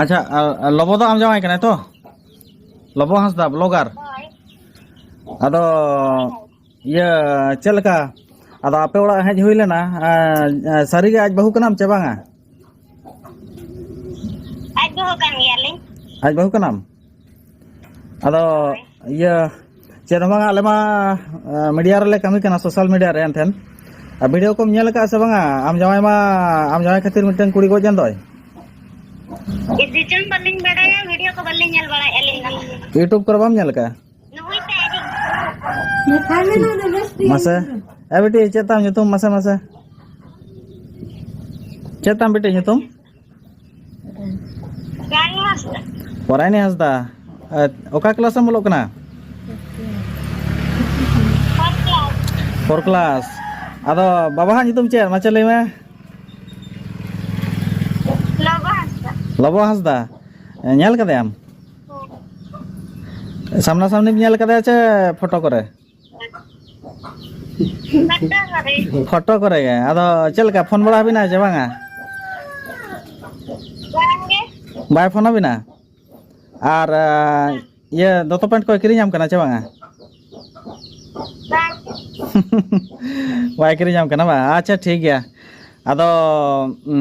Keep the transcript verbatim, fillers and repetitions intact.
ᱟᱪᱪᱷᱟ, ᱟᱨ, ᱟᱨ ᱞᱚᱵᱚ ᱫᱚ ᱟᱢ ᱡᱟᱶᱟᱭ ᱠᱟᱱᱟᱭ ᱛᱚ? ᱞᱚᱵᱚ ᱦᱟᱸᱥᱫᱟ, ᱵᱞᱚᱜᱟᱨ᱾ ᱦᱳᱭ᱾ ᱟᱫᱚ ᱤᱭᱟᱹ, ᱪᱮᱫ ᱞᱮᱠᱟ? ᱟᱫᱚ ᱟᱯᱮ ᱚᱲᱟᱜ ᱦᱮᱡ ᱦᱩᱭ ᱞᱮᱱᱟ, ᱟᱨ, ᱟᱨ ᱥᱟᱹᱨᱤᱜᱮ ᱟᱡ ᱵᱟᱹᱦᱩ ᱠᱟᱱᱟᱢ ᱪᱮ ᱵᱟᱝᱟ? ᱟᱡ ᱵᱟᱹᱦᱩ ᱠᱟᱱ ᱜᱮᱭᱟᱞᱤᱧ᱾ ᱟᱡ ᱵᱟᱹᱦᱩ ᱠᱟᱱᱟᱢ? ᱟᱫᱚ ᱦᱳᱭ᱾ ᱤᱭᱟᱹ, ᱪᱮᱫ ᱦᱚᱸ ᱵᱟᱝᱟ, ᱟᱞᱮ ᱢᱟ, ᱟ, ᱢᱤᱰᱤᱭᱟ ᱨᱮᱞᱮ ᱠᱟᱹᱢᱤ ᱠᱟᱱᱟ, ᱥᱳᱥᱟᱞ ᱢᱤᱰᱤᱭᱟ ᱨᱮ᱾ ᱮᱱᱛᱮ ᱟᱨ ᱵᱷᱤᱰᱤᱭᱳ ᱠᱚᱢ ᱧᱮᱞ ᱟᱠᱟᱫᱼᱟ ᱥᱮ ᱵᱟᱝᱟ? ᱟᱢ ᱡᱟᱶᱟᱭ ᱢᱟ, ᱟᱢ ᱡᱟᱶᱟᱭ ᱠᱷᱟᱹᱛᱤᱨ ᱢᱤᱫᱴᱟᱝ ᱠᱩᱲᱤ ᱜᱚᱡ ᱮᱱ ᱫᱚᱭ᱾ ᱤᱫᱤ ᱪᱚᱝ ᱵᱟᱹᱞᱤᱧ ᱵᱟᱲᱟᱭᱟ, ᱵᱷᱤᱰᱤᱭᱳ ᱠᱚ ᱵᱟᱹᱞᱤᱧ ᱧᱮᱞ ᱵᱟᱲᱟᱭᱮᱫᱼᱟ ᱟᱹᱞᱤᱧ ᱫᱚ᱾ YouTube ᱠᱚᱨᱮ ᱵᱟᱢ ᱧᱮᱞ ᱟᱠᱟᱫᱼᱟ? ᱱᱩᱭ ᱛᱮ ᱟᱹᱰᱤ ᱢᱟᱥᱮ, ᱮ ᱵᱤᱴᱤ, ᱪᱮᱫ ᱛᱟᱢ ᱧᱩᱛᱩᱢ? ᱢᱟᱥᱮ, ᱢᱟᱥᱮ᱾ ᱪᱮᱫ ᱛᱟᱢ ᱵᱤᱴᱤ ᱧᱩᱛᱩᱢ? ᱨᱟᱱᱤ ᱦᱟᱸᱥᱫᱟ᱾ ᱯᱚᱨᱟᱭᱱᱤ ᱦᱟᱸᱥᱫᱟ᱾ ᱮ, ᱚᱠᱟ ᱠᱞᱟᱥ ᱮᱢ ᱚᱞᱚᱜ ᱠᱟᱱᱟ? Four class. Four class. ᱟᱫᱚ ᱵᱟᱵᱟᱣᱟᱜ ᱧᱩᱛᱩᱢ ᱪᱮᱫ? ᱢᱟᱥᱮ ᱞᱟᱹᱭ ᱢᱮ᱾ ᱞᱚᱵᱚ ᱦᱟᱸᱥᱫᱟ᱾ ᱞᱚᱵᱚ ᱦᱟᱸᱥᱫᱟ᱾ ᱮ, ᱧᱮᱞ ᱠᱟᱫᱮᱭᱟᱢ? ᱦᱳᱭ᱾ ᱥᱟᱢᱱᱟ ᱥᱟᱢᱱᱤᱢ ᱧᱮᱞ ᱠᱟᱫᱮᱭᱟ ᱪᱮ ᱯᱷᱳᱴᱳ ᱠᱚᱨᱮ? ᱯᱷᱳᱴᱳ ᱠᱚᱨᱮ᱾ ᱯᱷᱳᱴᱳ ᱠᱚᱨᱮ ᱜᱮ᱾ ᱟᱫᱚ ᱪᱮᱫ ᱞᱮᱠᱟ, ᱯᱷᱳᱱ ᱵᱟᱲᱟ ᱟᱹᱵᱤᱱᱟ ᱪᱮ ᱵᱟᱝᱟ? ᱵᱟᱝ ᱜᱮ᱾ ᱵᱟᱭ ᱯᱷᱳᱱ ᱟᱹᱵᱤᱱᱟ? ᱟᱨ, ᱟ, ᱤᱭᱟᱹ, ᱫᱚᱛᱚ ᱯᱮᱱᱴ ᱠᱚᱭ ᱠᱤᱨᱤᱧ ᱟᱢ ᱠᱟᱱᱟ ᱪᱮ ᱵᱟᱝᱟ? ᱵᱟᱝ᱾ ᱵᱟᱭ ᱠᱤᱨᱤᱧ ᱟᱢ ᱠᱟᱱᱟ ᱵᱟᱝ? ᱟᱪᱪᱷᱟ, ᱴᱷᱤᱠ ᱜᱮᱭᱟ᱾ ᱟᱫᱚ, ᱩᱸ,